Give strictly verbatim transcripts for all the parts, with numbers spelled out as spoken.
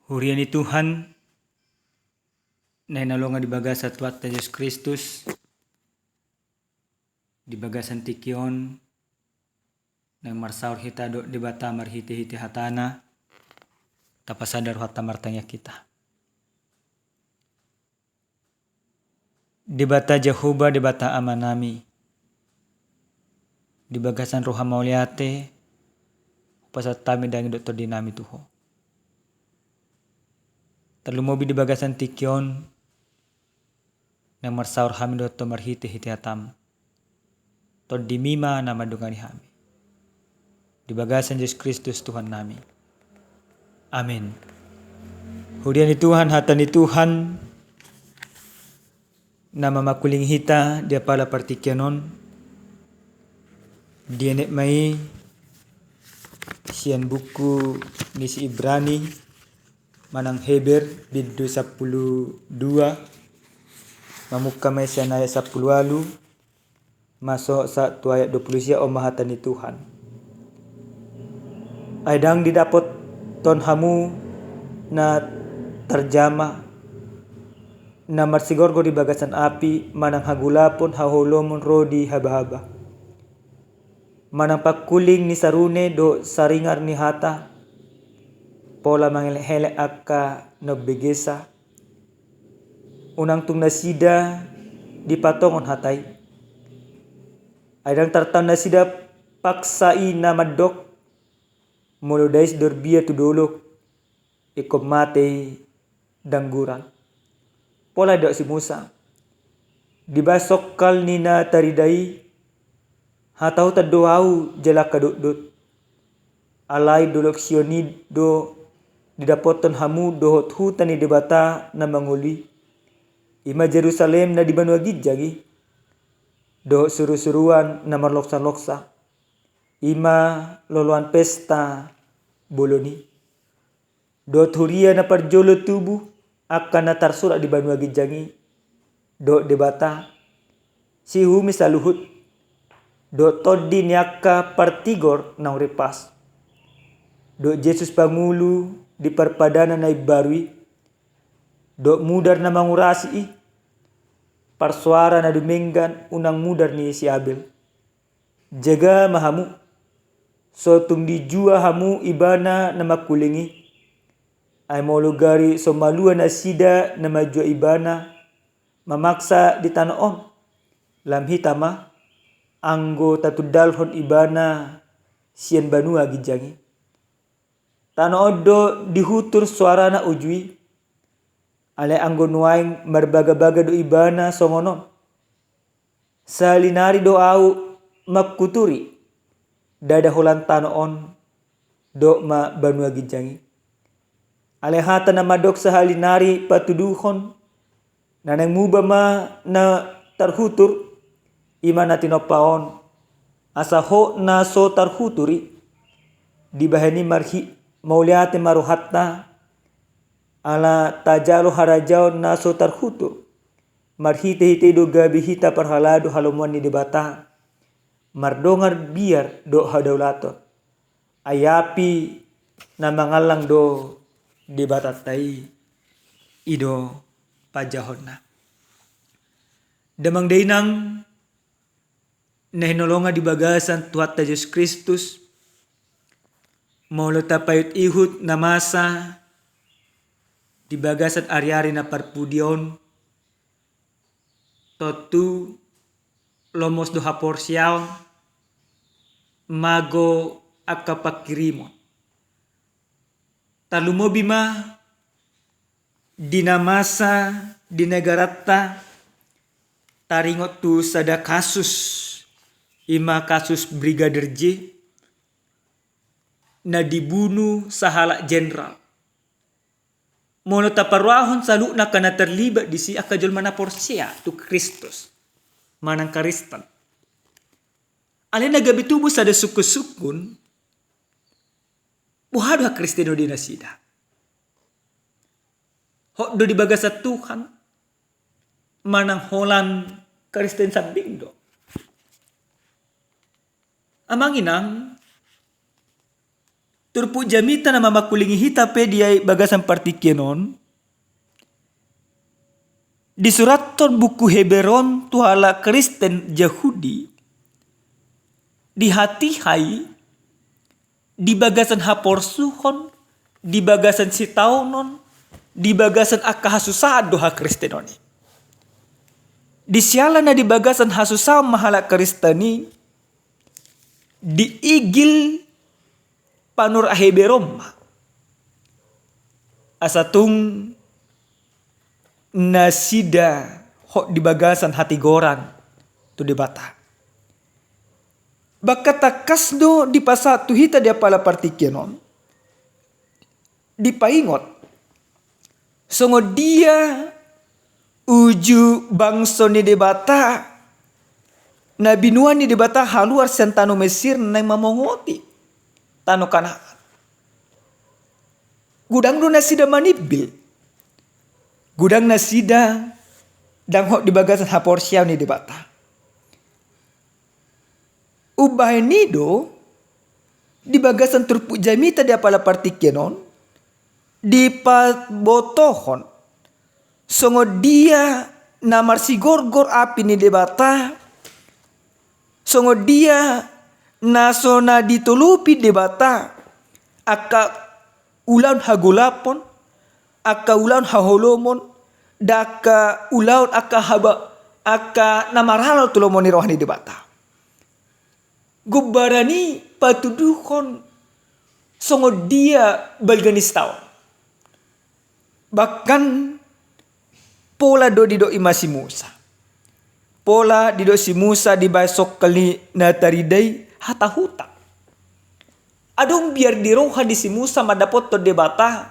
Huria ni Tuhan, na hinaholongan di bagasan Tuhanta Jesus Kristus, di bagasan tingki on, naeng marsaor hita dohot Debata marhite-hite hataNa, tapasada rohanta martangiang hita. Debata Jahowa, Debata Amanami, di bagasan roha mauliate, hupasahat hami daging dohot tondinami tu Ho. Tarlumobi di bagasan tingki on, naeng marsaor hami dohot Ho marhite-hite hataM. TondiMi ma na mandongani hami. Di bagasan Jesus Kristus Tuhannami. Amin. Huria ni Tuhan, hata ni Tuhan na mamangkulingi hita di apala partingkian on, dienet ma i sian buku ni si Ibrani manang Heber, bindu sampulu dua, mamungka ma i sian ayat sampulu ualu, masuk sahat tu ayat dua pulu sia. On ma hata ni Tuhan. Ai ndang didapothon hamu na tarjama, na marsigorgor di bagasan api, manang hagolapon haholomon ro di habahaba, manang pangkuling ni sarune dohot saringar ni hata, pola manghelek-helek angka na umbegesa, unang tung nasida dipatongon hata i. Ai ndang tartaon nasida paksa i na mandok, molo dais dorbia tu dolok, ingkon mate i dangguran. Pola didok si Musa, dibahen songkal ni na tarida i, hatahutan do ahu jala angka dotdot. Alai dolok Sion i do didapothon hamu dohot huta ni Debata na mangolu i, i ma Jerusalem na di banua ginjang i, dohot surusuruan na marloksaloksa, i ma loloan pesta bolon i. Dohot huria na parjolo tubu, angka na tarsurat di banua ginjang i, dohot Debata, siuhumi saluhut, dohot tondi ni angka partigor naung rimpas, dohot Jesus pangulu di parpadanan na imbaru i, dohot mudar na mangurasi i, parsoara na dumenggan unang mudar ni si Abel. Jaga ma hamu, so tung dijua hamu ibana na mangkuling i. Ai molo gari so malua nasida na manjua ibana, mamaksa di tano on, lam hita ma, anggo tatundalhon ibana sian banua ginjang i. Tano on do dihutur soarana uju i. Alai anggo nuaeng marbagabaga do ibana songon on, sahali nari do ahu manghuturi, ndada holan tano on, dohot ma banua ginjang i. Alai hata na mandok sahali nari patuduhon, na naeng muba ma na tarhutur, i ma na tinompa on, asa hot na so tarhutur i. Dibahen i marhi-, mauliate ma rohanta, ala tajalo harajaon na so tarhutur. Marhitehite i do gabe hita parhalado halomoan ni Debata, mardongan biar dohot hadaulaton. Ai api na mangallang do Debatanta i, i do panjahonna. Damang dainang na hinaholongan di bagasan Tuhanta Jesus Kristus, molo tapaihut-ihut na masa di bagasan ari-ari na parpudi on, tontu lomos do haporseaon, mago angka panghirimon. Tarlumobi ma di na masa di negaranta, taringot tu sada kasus, i ma kasus Brigadir J, na dibunu sahalak jenderal. Molo taparuahon saluhutna angka na terlibat disi angka jolma na porsea tu Kristus, manang Kristen. Alai na gabe tubu sada sungkun-sungkun, boha do hakristenon di nasida? Hot do di bagasan Tuhan, manang holan Kristen sambing do? Amang inang, turpuk jamita na mamangkulingi hita pe di bagasan partingkian on, disurathon buku Heber on tu halak Kristen Jahudi, dihatihai di bagasan haporsuhon, di bagasan sitaonon, di bagasan angka hasusaan do hakristenon i. Di siala na di bagasan hasusaan ma halak Kristen i, diigil panurat Heber on ma. Asa tung nasida hot di bagasan hatigoran tu Debata. Bahkan tangkas do dipasahat tu hita di apala partingkian on, dipaingot songon dia uju bangso ni Debata na binoan ni Debata haluar sian tano Mesir naeng mamongoti tano Kanaan. Godang do nasida manimbil. Godang nasida ndang hot di bagasan haporseaon ni Debata. Umbahen i do di bagasan turpuk jamita di apala partingkian on, dipabotohon songon dia na marsigorgor api ni Debata, songon dia na so na ditolopi Debata angka ulaon hagolapon, angka ulaon haholomon, dohot angka ulaon angka haba, angka na maralo tu lomo ni roha ni Debata. Gombaran i patuduhon songon dia balga ni sitaon. Bahkan pola do didok i ma si Musa. Pola didok si Musa dibahen songkel ni na tarida i hatahutan. Adong biar di roha ni si Musa mandapothon Debata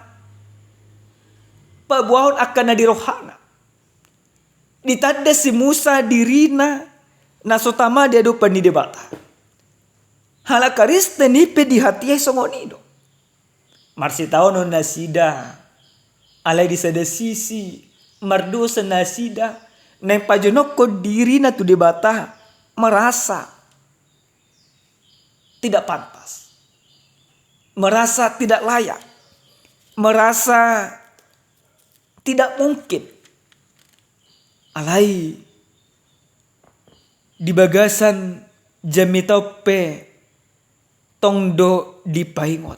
paboahon angka na di rohana. Ditanda si Musa dirina na so tama di adopan ni Debata. Halak Kristen i pe dihatihai songon i do. Marsitaonon nasida, alai di sada sisi mardosa nasida, naeng pajonokhon dirina tu Debata, merasa tidak pantas, merasa tidak layak, merasa tidak mungkin. Alai di bagasan jamita on pe tong do dipaingot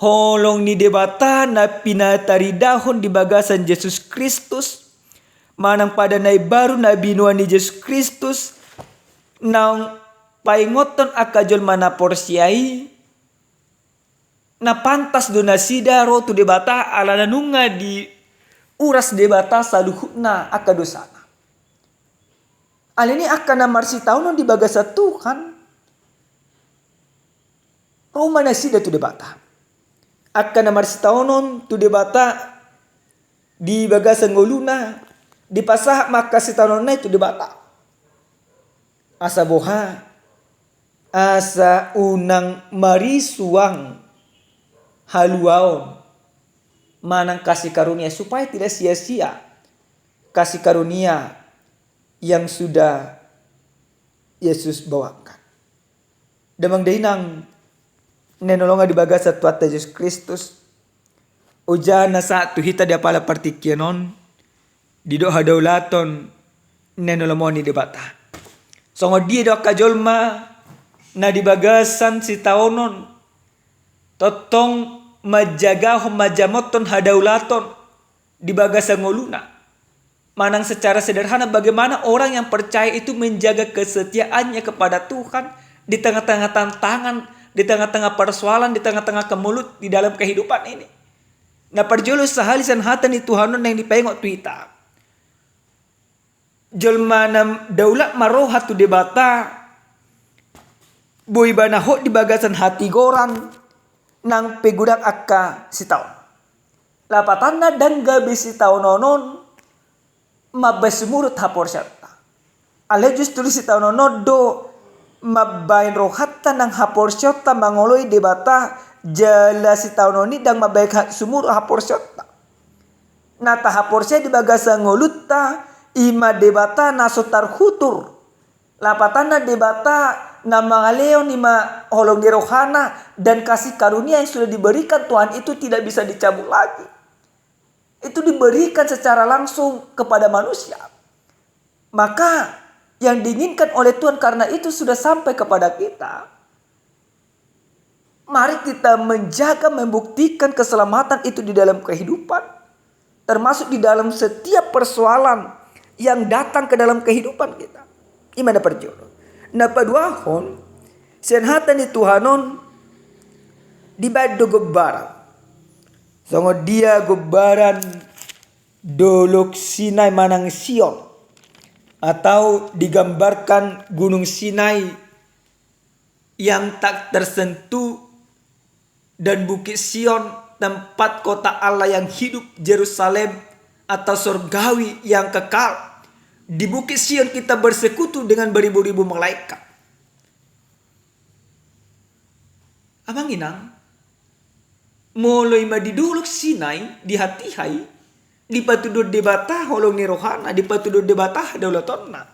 holong ni Debata na pinataridahon di bagasan Jesus Kristus, manang Padan na Imbaru na binoan ni Jesus Kristus, naung paingothon angka jolma na porsea i, na pantas do nasida ro tu Debata, alana nunga diuras Debata saluhutna angka dosana. Alani angka na marsitaonon di bagasan Tuhan, ro ma nasida tu Debata. Angka na marsitaonon tu Debata di bagasan ngoluna, dipasahat ma angka sitaononna i tu Debata. Asa boha? Asa unang marisuang haluaon manang kasih karunia, supaya tidak sia-sia kasih karunia yang sudah Yesus bawakan. Damang dainang na hinaholongan di bagasan Tuhanta Jesus Kristus, ojahan na sahat tu hita di apala partingkian on, didok hadaulaton na hinaholongan ni Debata. Songon dia do angka jolma na di bagasan sitaonon tongtong manjagahon, manjamothon hadaulaton di bagasan ngoluna? Manang secara sederhana, bagaimana orang yang percaya itu menjaga kesetiaannya kepada Tuhan di tengah-tengah tantangan, di tengah-tengah persoalan, di tengah-tengah kemelut di dalam kehidupan ini? Na parjolo, sahali sian hata ni Tuhan on naeng dipaingot tu hita. Jolma na daulat marroha tu Debata, boi ibana hot di bagasan hatigoran, nang pe godang angka sitaon. Lapatanna, ndang gabe sitaonon on mambahen sumurut haporseaonta. Alai justru sitaonon on do mambahen rohanta nang haporseaonta mangoloi Debata, jala sitaonon i ndang mambahen ha-, sumurut haporseaonta. Na tahaporseai di bagasan ngolunta, i ma Debata na so tarhutur. Lapatanna, Debata Na mangalehon i ma holong ni rohana, dan kasih karunia yang sudah diberikan Tuhan itu tidak bisa dicabut lagi. Itu diberikan secara langsung kepada manusia. Maka yang diinginkan oleh Tuhan karena itu sudah sampai kepada kita. Mari kita menjaga, membuktikan keselamatan itu di dalam kehidupan, termasuk di dalam setiap persoalan yang datang ke dalam kehidupan kita. I ma na parjolo. Na paduahon, sian hata ni Tuhan on dibaen do gombaran. Songon dia gombaran Dolok Sinai manang Sion, atau digambarkan Gunung Sinai yang tak tersentuh, dan Bukit Sion, tempat kota Allah yang hidup, Jerusalem atau sorgawi yang kekal. Di Bukit Sion kita bersekutu dengan beribu-ribu malaikat. Amang inang, molo i ma di Dolok Sinai, di hatiha i, dipatuduhon Debata holong ni rohana, dipatuduhon Debata hadaulatanna.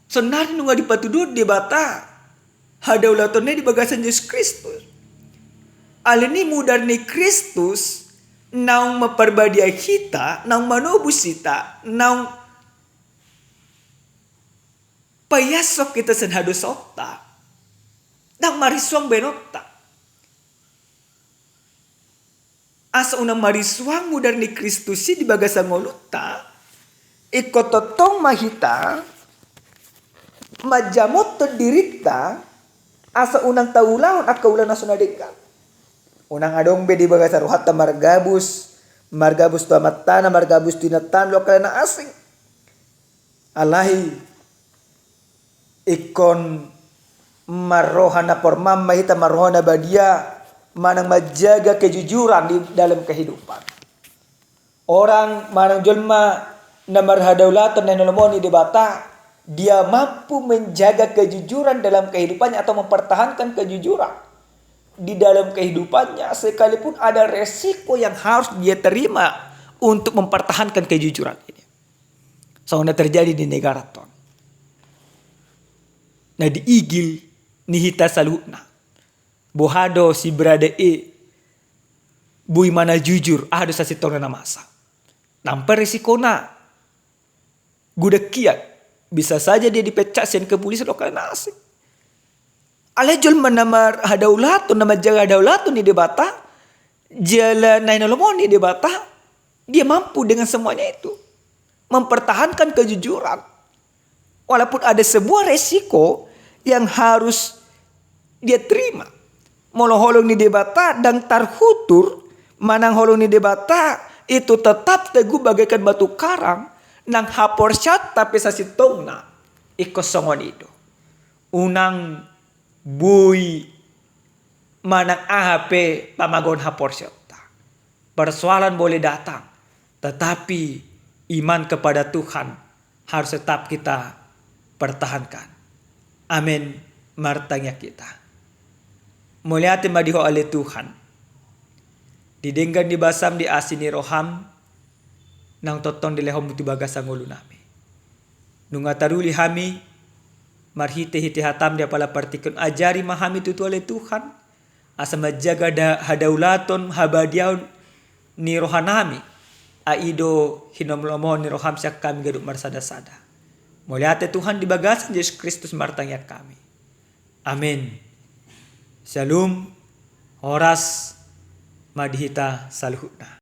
Saonari nunga dipatuduhon Debata hadaulatanna di bagasan Jesus Kristus. Alani i mudar ni Kristus naung mamparbadia hita, naung manobus hita, naung paiashon hita sian hadosaonta, naung marisuang bahenonta. Asa unang marisuang mudar ni Kristus i di bagasan ngolunta, ingkon tongtong ma hita manjamothon dirinta, asa unang taulahon angka ula na so na denggan. Unang adong be di bagasan rohanta margabus, margabus tu amantana, margabus tu inantana, dohot angka na asing. Alai ingkon marroha na porman ma hita, marroha na badia, manang manjaga kejujuran di dalam kehidupan. Orang manang jolma na marhadaulaton na hinalomohon ni Debata, dia mampu menjaga kejujuran dalam kehidupannya atau mempertahankan kejujuran di dalam kehidupannya, sekalipun ada resiko yang harus dia terima untuk mempertahankan kejujuran ini. Songon na terjadi di negaranta on. Na diigil ni hita saluhutna. Boha do si Brade i boi ma na jujur, aha do sasintongna na masa. Nang pe resikona godang hian, bisa saja dia dipecat sian kepolisian dohot angka na asing. Alai jolma na marhadaulaton, na manjaga hadaulaton ni Debata, jala na hinalomohon ni Debata, dia mampu dengan semuanya itu mempertahankan kejujuran. Walaupun ada sebuah resiko yang harus dia terima. Molo holong ni Debata ndang tarhutur, manang holong ni Debata itu tetap teguh bagaikan batu karang, nang haporseaonta pe sasintongna ingkon songon i do. Unang boi manang aha pe pamagohon haporseaonta. Persoalan boleh datang, tetapi iman kepada Tuhan harus tetap kita pertahankan. Amin. Martangiang hita. Mauliate ma di Ho ale Tuhan, di denggan ni basam, di asi ni roham, naung tongtong dilehonmu tu bagasan ngolunami. Nunga taruli hami marhitehite hatam di apala partingkian on, ajari ma hami tutu ale Tuhan, asa manjaga da-, hadaulaton, habadiaon ni rohanami, ai i do hinalomohon ni roham sian hami ganup marsadasada. Mauliate Tuhan, di bagasan Jesus Kristus martangiang hami. Amin. Syalom, horas ma di hita saluhutna.